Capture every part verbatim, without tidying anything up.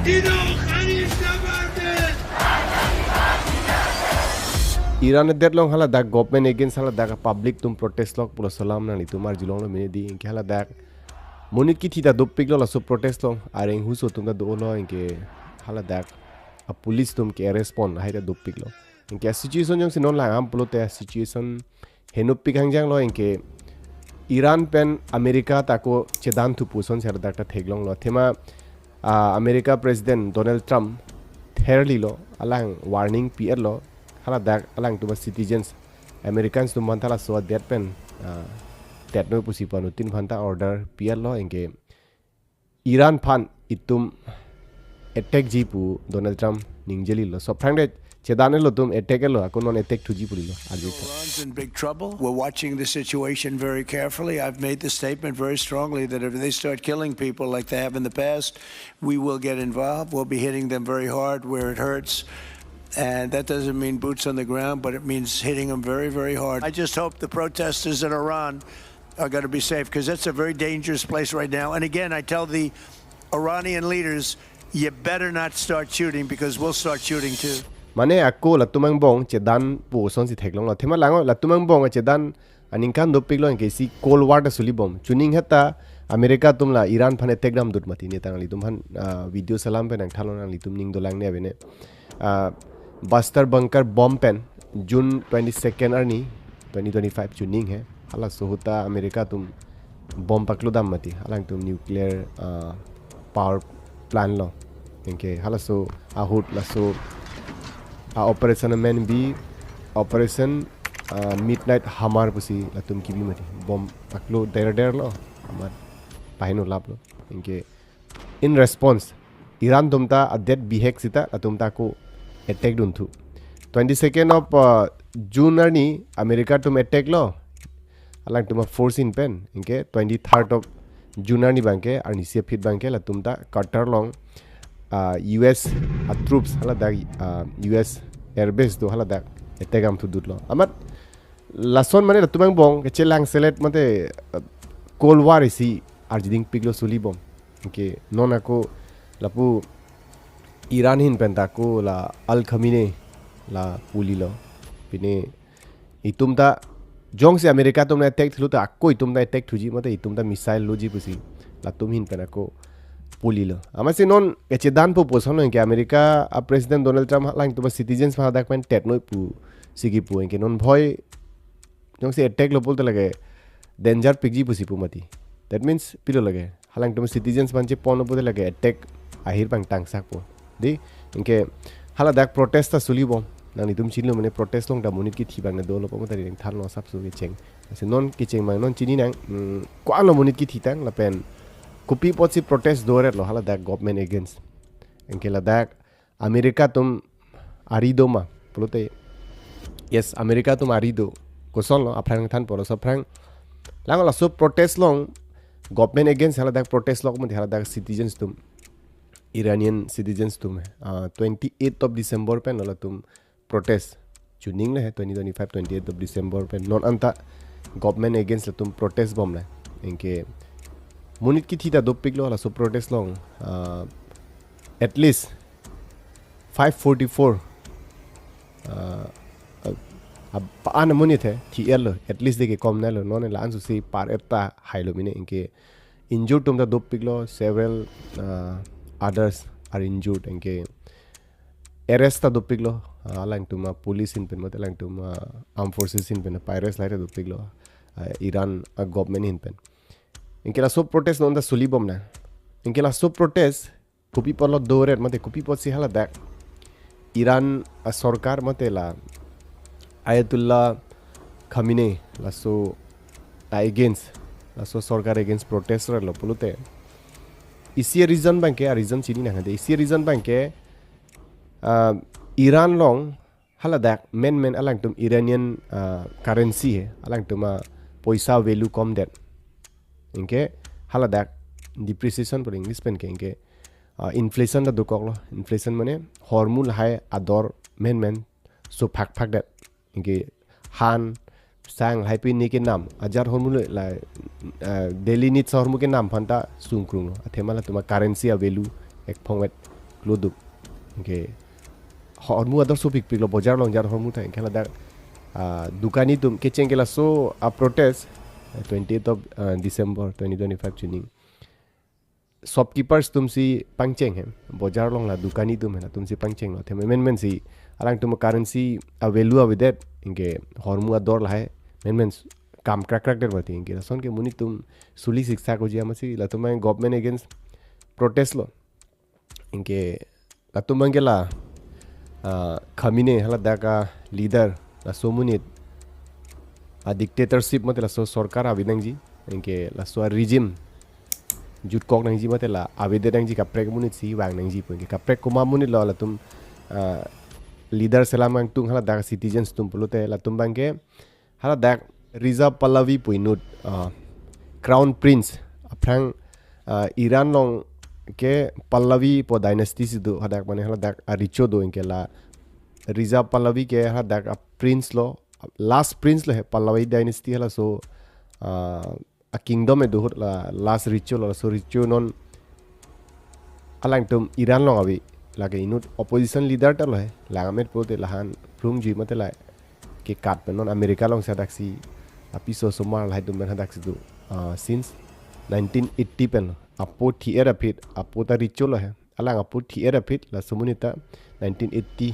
Iran adet along haladak government against haladak public atum protest lok pulo alam nanglitum arjulonglo mene di, anke haladak monit kithi ta dopiklo laso protest along, areng huso atum ta dolo, anke haladak a police atum ke-arrest pon lahai ta dopiklo. Anke a situation jongsi non lang-am pulote a situation henopik hangjanglo, anke Iran pen America ta ako chedan thu pu asonsi haladak ta theklonglo. Athema, ah, America President Donald Trump therlilo, alang warning pi-etlo, haladak alangtum a citizens, Americans atum aphan ta laso adet pen, ah, tetnoi pusi panutin aphan ta order pi-etlo, anke Iran aphan itum attack ji pu Donald Trump ningjelilo. Sophrang de chedan-etlo, itum attack-etlo, ako non attack thuji pu lilo. Arju ta. Iran's in big trouble. We're watching the situation very carefully. I've made the statement very strongly that if they start killing people like they have in the past, we will get involved. We'll be hitting them very hard where it hurts. And that doesn't mean boots on the ground, but it means hitting them very, very hard. I just hope the protesters in Iran are going to be safe, because that's a very dangerous place right now. And again, I tell the Iranian leaders, you better not start shooting, because we'll start shooting too. Mane ako latum angbong chedan pu asonsi theklonglo. Athema lang-o latum angbong chedan aningkan dopiklo, anke isi Cold War ta sulibom. Chuning heta America atum la Iran aphan attack damdut mati, ne ta nanglitum aphan, ah, video salam pen nangthanlo, nanglitum ning dolang ne avene. Ah, Buster Bunker bomb pen June twenty-second arni twenty twenty-five chuning he. Halaso ahut ta America atum bomb paklo dam mati, alangtum nuclear, ah, power plant along. Anke halaso ahut laso a operation amen bi Operation, ah, Midnight Hammer pusi latum kibi mati. Bomb paklo der der lo, amat paheno laplo. Anke in response, Iran atum ta adet bihek sita latum ta ako attack dun thu. Twenty-second of, uh, June arni America atum attack lo, alangtum a force ahin pen. Anke twenty-third of June arni abangke, arnisi aphi abangke latum ta Qatar along, uh, U S a troops haladak, uh, U S airbase do haladak attack damthudutlo. Amat lason mane latum angbong kechelang selet mate, uh, Cold War isi arjiding piklo sulibom. Anke non ako lapu Iran ahin pen ta ako la Al Khamenei la pulilo. Pine itum ta jongsi America atum na attack thulo ta ako itum ta attack thuji mate itum ta missile loji pusi latum ahin pen ako pulilo. Amatsi non kechedan pu pu asonlo, anke America a President Donald Trump alangtum a citizens aphan hadak pen tetnoi pusi kipu, anke non bhoi jongsi attack lo pulote lake danger pikji pusi pu mati. That means pilo lake, halangtum citizens aphan cheponlo pulote lake attack ahir pangtang sakpo. Di, anke haladak protest ta sulibom. Nanglitum chinilo mane protest along ta monit kithi abang na dolo, pamo ta ri nangthanlo asapso kecheng. Lasi non kecheng abang non chininang, mm, ko-anlo monit kithitang lapen kopi apotsi protest do-etlo haladak government against. Anke ladak America atum ari do ma pulote, yes, America atum ari do. Kosonlo, aphrang than polo, sophrang. Lang laso protest along government against haladak protest lok mate haladak citizens atum, Iranian citizens atum, ah, twenty-eighth of December pen latum protest chuning le he, twenty twenty-five twenty-eighth of December pen non anta government against latum protest bomle. Anke monit kithi ta dopiklo laso protest along, ah, at least five forty-four, ah, ah, pa-an amonit he thi-etlo, at least de kekom nanglo, non la-an susi par-et ta hailo mine. Anke injured atum ta dopiklo, several, ah, others are injured. Anke arrest ta dopiklo, ah, alangtum a police ahin pen mate alangtum a armed forces ahin pen pa-arrest lahai ta dopiklo, ah, Iran a government ahin pen. Anke laso protest non ta sulibom na. Anke laso protest kopi apotlo do-et mate kopi apotsi haladak Iran a sorkar mate la Ayatollah Khamenei laso a against, laso sorkar against protest-etlo pulote, isi reason abangke, a reason chininang hade, isi reason abangke, ah, Iran along haladak menmen alangtum Iranian, ah, currency he, alangtum a poisa value komdet. Anke haladak depreciation pu English pen ke, anke, ah, inflation ta dokoklo. Inflation mane hormu lahai ador menmen so phakphakdet. Anke han, sang, lahai pini kenam, ajar hormu le la, ah, daily needs ahormu kenam aphan ta sungkrunglo. Athema latum a currency a value ekphongvet. kloduk. Anke hormu ador sopikpiklo, bojar along jat hormu ta, anke ladak, ah, dukani atum kecheng ke laso a-protest, eh, twentieth of, ah, December twenty twenty-five chuning. Shopkeepers atumsi pangcheng he, bojar along la dukani atum he, atumsi pangchenglo. Athema menmensi alangtum currency a-value avedet, anke hormu ador lahai menmen kam krakrak det mati, anke lason ke monit atum suli siksa koji amatsi latum abang government against protest lo. Anke latum abang ke la, ah, Khamenei haladak a-leader, laso amonit a-dictatorship mate laso sorkar ave nangji, anke laso a-regime jutkok nangji mate la avedet nangji, kaprek amonitsi vang nangji pu, anke kaprek komat amonit lo latum, ah, leader selam angtung haladak citizens atum pulote latum abang ke haladak Reza Pahlavi pu inut, ah, Crown Prince aphrang, ah, Iran along ke Pahlavi pu dynasty si do, hadak mane haladak a-recho do, anke la Reza Pahlavi ke hadak a-prince lo, last prince lo he Pahlavi dynasty halaso, ah, a-kingdom edo ahut la last recho lo, laso recho non alangtum Iran along ave, lake inut opposition leader ta lo he, lang amet pulote lahan phlungjui mate la kekat pen non America alongsi hadaksi apiso osomar lahai atum pen hadaksi do, ah, since nineteen eighty pen lo. Apo thi-et aphi apo ta recho lo he. Alang apo thi-et aphi laso amonit ta nineteen eighty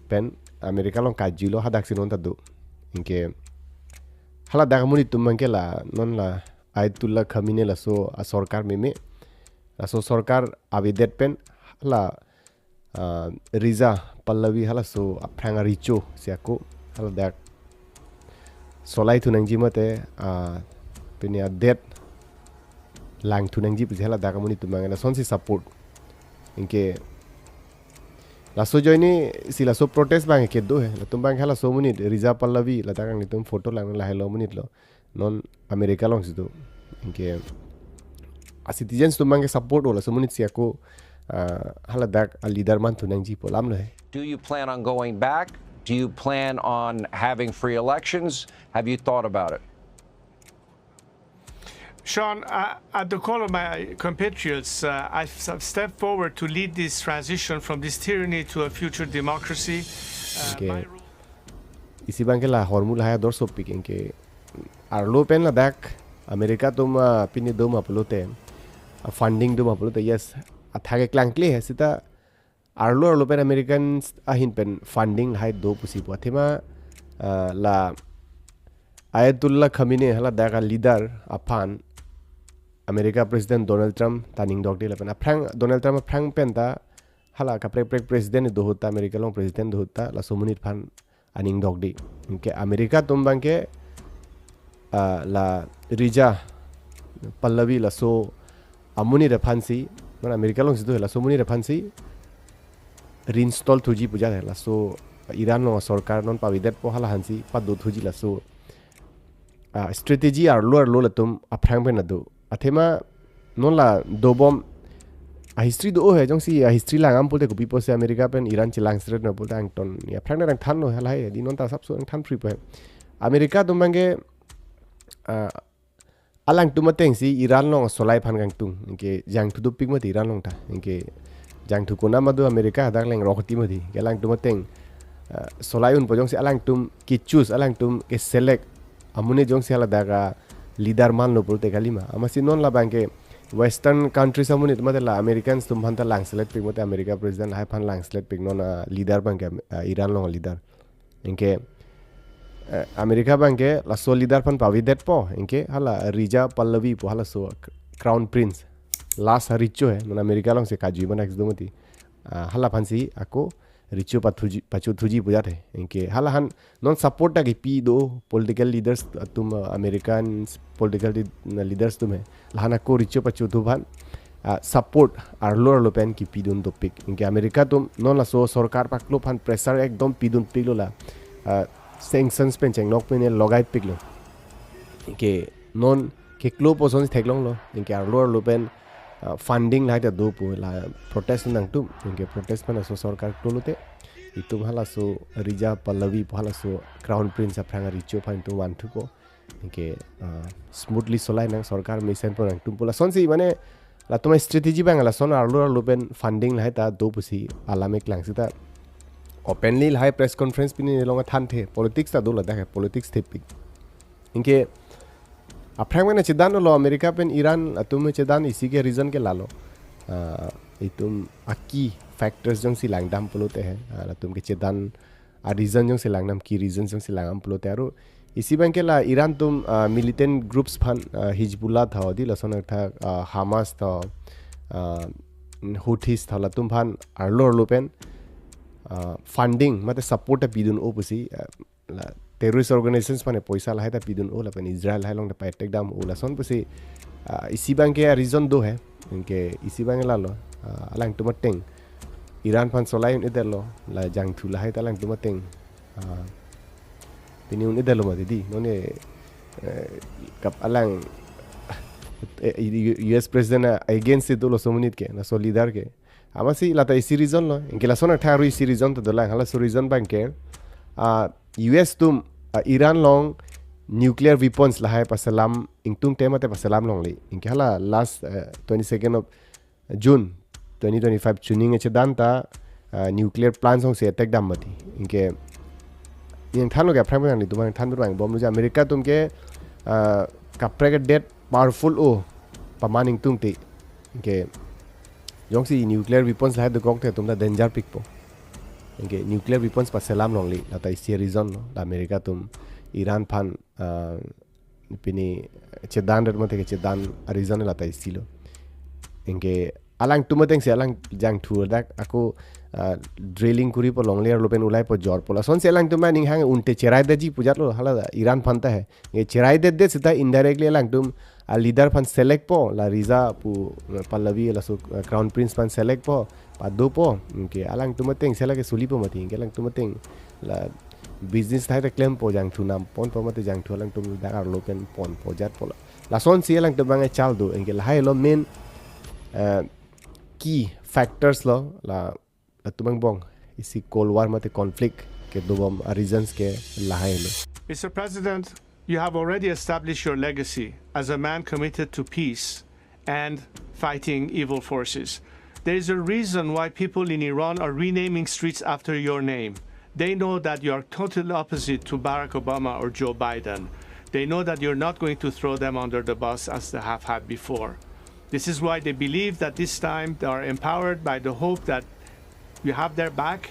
pen America along kajuilo, hadaksi non ta do. Anke haladak amonit atum abang ke la non la Ayatollah Khamenei laso a-sorkar meme, laso sorkar avedet pen hala, ah, Reza Pahlavi halaso aphrang a-recho si ako haladak solai thu nangji mate, ah, pini adet lang thu nangji pusi haladak amonit atum abang lasonsi support. Anke laso ajoinesi laso protest abang ke do he, latum abang halaso amonit Reza Pahlavi, ladak nanglitum photo lang lahelo amonit lo, non America alongsi do. Anke a-citizens atum abang ke support lo, laso amonitsi ako, ah, haladak a-leader man thu nangji pu alam lo he. Do you plan on going back? Do you plan on having free elections? Have you thought about it? Sean, I, I do call on my compatriots. Uh, I've s- stepped forward to lead this transition from this tyranny to a future democracy. Uh, Okay. My role Isi abang ke la hormu lahai ador sopik, anke arlo pen ladak America atum, ah, pini doma pulote, ah, funding doma pulote, yes, athak ke klangkle he, seta arlo arlo pen Americans ahin pen funding lahai do pusi pu. Athema, ah, la Ayatollah Khamenei haladak a-leader aphan America President Donald Trump ta ning dokde lapen aphrang, Donald Trump aphrang pen ta hala kaprek prek president do ahut ta, America along president do ahut ta laso amonit aphan aning dokde. Anke America atum abang ke, ah, la Reza Pahlavi laso amonit aphansi, non America alongsi do he, laso amonit aphansi reinstall thuji pu jat he, laso Iran along sorkar non pavedetpo hala aphansi pado thuji laso, ah, strategy arlo arlo latum aphrang pen do. Athema non la dobom a-history do he, jongsi a-history lang am pulote kopi pusi America pen Iran chelangselet non pulote angton ya aphrang nangthanlo he, lahai di non ta asapso nangthan free po he. America atum abang ke, ah, alangtum atengsi Iran along solai aphan kangtung. Anke jangthu dopik mati Iran along ta. Anke jangthu konat ma do America hadak lengrok ti mati. Ke alangtum ateng, ah, solai unpo, jongsi alangtum ke-choose, alangtum ke-select amonit jongsi haladak a-leader manlo pulote kalima. Amatsi non labang ke Western countries amonit mate la Americans atum aphan ta langselet pik mate America president lahai aphan langselet pik non a-leader abang ke, ah, Iran along a-leader. Anke, eh, America abang ke laso leader aphan pavedetpo, anke hala Reza Pahlavi pu halaso Crown Prince, last a-recho he, non America alongsi kajui manak do mati. Ah, hala aphansi ako recho pathuji, pacho thuji pu jat he. Anke hala aphan non support ta kipi do political leaders atum, ah, American political lead-, leaders atum he. Lahan ako recho pacho thu aphan, ah, support arlo arlo pen kipidun dopik. Anke America atum non laso sorkar paklo aphan pressure ekdom pidunpiklo la, ah, sanctions pen chengnok pen logaipiklo. Anke non keklo puson theklonglo. Anke arlo arlo pen, ah, funding lahai ta do pu la protest nangtum. Anke protest pen laso sorkar klolote itum halaso Reza Pahlavi pu halaso Crown Prince aphrang a-recho aphan itum vanthupo. Anke, ah, smoothly solai nang, sorkar mesenpo nangtum pu lasonsi mane latum a-strategy abang lason arlo arlo pen funding lahai ta do pusi alam eklang sita openly lahai press conference pini along thanthe, politics ta do ladak he, politics thepik. Anke aphrang pen chedan lo America pen Iran atum chedan isi ke reason ke lalo. Ah, itum a-key factors jongsi langdam pulote he, ah, latum kechedan a-reason jongsi langdam, key reason jongsi langdam pulote, aru isi abang ke la Iran atum, ah, militant groups aphan, ah, Hezbollah tho, di lason athak, ah, Hamas tho, ah, Houthis tho, latum aphan arlo arlo pen, ah, funding mate support ta pidun-o pusi, ah, la terrorist organizations aphan poisa lahai ta pidun-o lapen Israel lahai along ta pa-attack dam-o lason pusi, ah, isi abang ke reason do he. Anke isi abang lalo, ah, alangtum ateng Iran aphan solai un-edetlo, la jangthu lahai ta alangtum ateng, ah, pini un-edetlo mati di, non ke, eh, kap alang, eh, U S President against dolo laso amonit ke, laso leader ke. Amatsi lata isi reason lo. Anke lason athak aru isi reason ta dolang. Halaso reason abang ke, ah, U S atum, ah, Iran along nuclear weapons lahai paselam ingtungte mate paselam longle. Anke hala last, eh, twenty-second of June twenty twenty-five chuning chedan ta, ah, nuclear plants alongsi attack dam mati. Anke nangthanlo ke aphrang pen nangtum nangthan abang bomlo je America atum ke, ah, kaprek adet powerful o paman ingtungte. Anke jongsi nuclear weapons lahai dokokte atum ta danger pikpo. Anke nuclear weapons paselam longle, lata isi reason lo, la America atum Iran aphan, ah, pini chedan ret mate kechedan a-reason lata isi lo. Anke alangtum atengsi alang jangthu dak ako, ah, drilling kuri po longle arlo pen ulai po jor po. Lasonsi alangtum aning hang unte cherai daji pu jatlo hala Iran aphan ta he. Anke cherai det det sita indirectly alangtum a-leader aphan select po, la Reza pu, eh, Pahlavi laso, eh, Crown Prince aphan select po, pado po. Anke alangtum ateng sela ke suli po mati, anke alangtum ateng la business thai ta klem po, jangthu nam pon po mate jangthu alangtum dak arlo pen pon po jat po la. Lasonsi alangtum abang chal do, anke lahai lo main, eh, key factors lo, la latum angbong isi Cold War mate conflict kedobom a-reasons ke lahai lo. Mister President, you have already established your legacy as a man committed to peace and fighting evil forces. There is a reason why people in Iran are renaming streets after your name. They know that you are totally opposite to Barack Obama or Joe Biden. They know that you're not going to throw them under the bus as they have had before. This is why they believe that this time they are empowered by the hope that you have their back.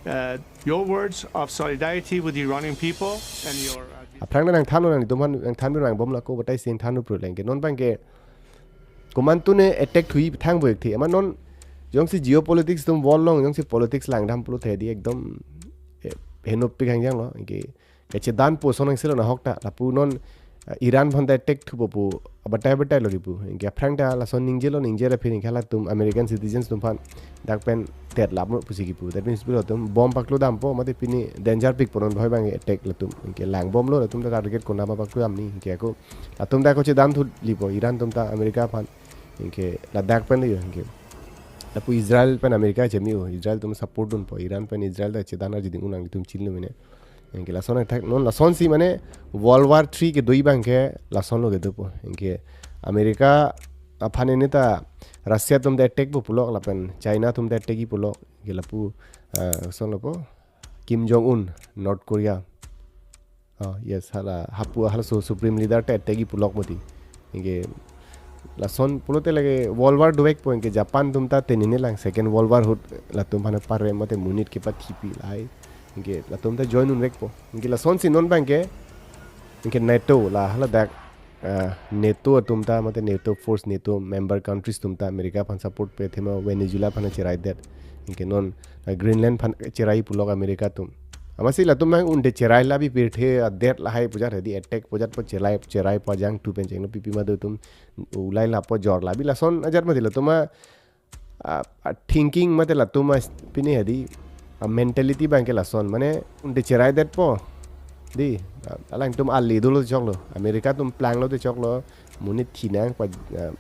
Uh, your words of solidarity with the Iranian people and your, uh, aphrang nangthanlo, nangtum aphan nangthan abang bomlo, ako batai si nangthan pro lengke. Non abang ke komantu ne attack thuji thang bo ekthe. Amat non jongsi geopolitics atum world along jongsi politics langdam pulote di ekdom, eh, henopik hangjang lo. Anke kechedan po sonang selo nahok ta. Lapu non, eh, Iran aphan ta attack thupo pu batai batai lo kipu. Anke aphrang ta lason ningjelo, ningjelo aphi anke halatum American citizens atum aphan dak pen tet lapmo pusi kipu. That means pulo atum bomb paklo dampo, mate pini danger pikpo non bhoi abang attack latum. Anke lang bomlo, latum ta target konat ma paklo damji. Anke ako latum ta ako chedan thulipo Iran atum ta America aphan. Anke ladak pen lo yo, anke lapu Israel pen America chemi-o, Israel atum support dunpo, Iran pen Israel ta chedan arjiding unang itum chinilo mene. Anke lason attack non lasonsi mane World War three kedoji abang ke lasonlo kedopo. Anke America aphan ne ta Russia atum ta attack po pulok lapen China atum ta attack-ji pulok. Anke lapu, ah, lason lo po Kim Jong Un, North Korea. Oh, yes, hala hapu halaso supreme leader ta attack-ji pulok mati. Anke lason pulote lake World War dovekpo, anke Japan atum ta tenine lang Second World War ahut latum aphan parem mate monit kepathipi lahai. Anke latum ta join unvekpo. Anke lasonsi non abang ke, anke NATO la haladak, ah, NATO atum ta mate NATO force, NATO member countries atum ta America aphan support pe thema Venezuela aphan cherai det. Anke non, ah, Greenland aphan cherai pulok America atum. Amatsi latum abang unte cherai labi pirthe adet lahai pu jat hedi attack pu jat po cherai, cherai pajangthu pen chengno pipi madu atum ulai lapo jor labi lason ajat mati latum a, a, a thinking mate latum a pini hedi a mentality abang ke lason mane unte cherai detpo. Di, a, alangtum ali dolo choklo. America atum planglo te choklo. Monit thinang pa, a,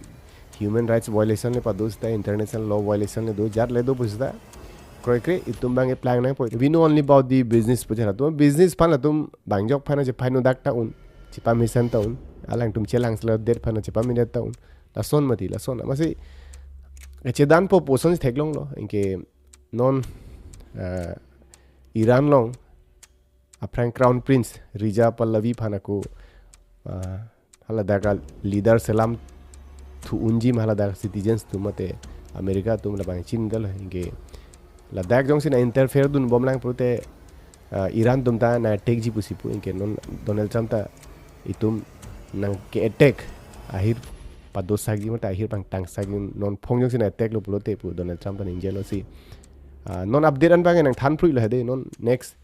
human rights violation le pado sita, international law violation le do, jat le do pu sita. Kroikre itum abang eplang nangpo. We know only about the business pu jat latum. Business aphan latum bangjok aphan chepai no dak ta un. Chepamesen ta un. Alangtum chelang sela det aphan chepamedet ta un. Lason mati, lason. Amatsi Chedanpo pu ason si theklonglo, anke non, ah, Iran along aphrang Crown Prince Reza Pahlavi aphan ako, ah, haladak a-leader selam thu unji ma haladak citizens atum mate America atum labang chinidetlo, anke ladak jongsi na-interfere dunbomlang pulote, ah, Iran atum ta na-attackji pusi pu, anke non Donald Trump ta itum nangke-attack ahir padosakji mate ahir pangtangsakji, non phong jongsi na-attacklo pulote pu Donald Trump ta ningjelo si. Ah, non update an abang nangthan phruilo hade, non next,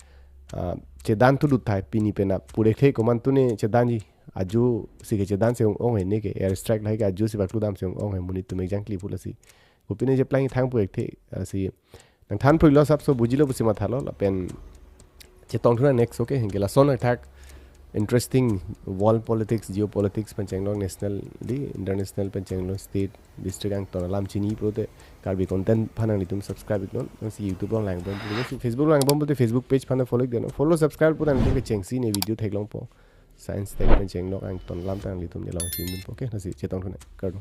ah, chedan thu dut thai pini penap pure the komantu ne chedanji, ajo si kechedan si ong-ong he, neke air strike lahai ke ajo si pakludam si ong-ong he, monit atum ekjang kli pu lasi. Kopine cheplang thang pu ekthe, ah, si nangthan phruilo, sapso bujilo pusi mathalo, lapen chetongthu nang next, okay? Anke lason athak interesting world politics, geopolitics pen chenglok, national di international pen chenglok, state, district angton alam chini pulote Karbi content aphan nanglitum subscribe iknon, nangsi YouTube along langbom, nangsi Facebook along langbom pulote Facebook page aphan follow iknon, follow subscribe pu nanglitum kechengsi ne video theklongpo. Science tech pen chenglok angton alam ta nanglitum ne long chinidunpo, okay? Lasi chetongthu nang, kardom.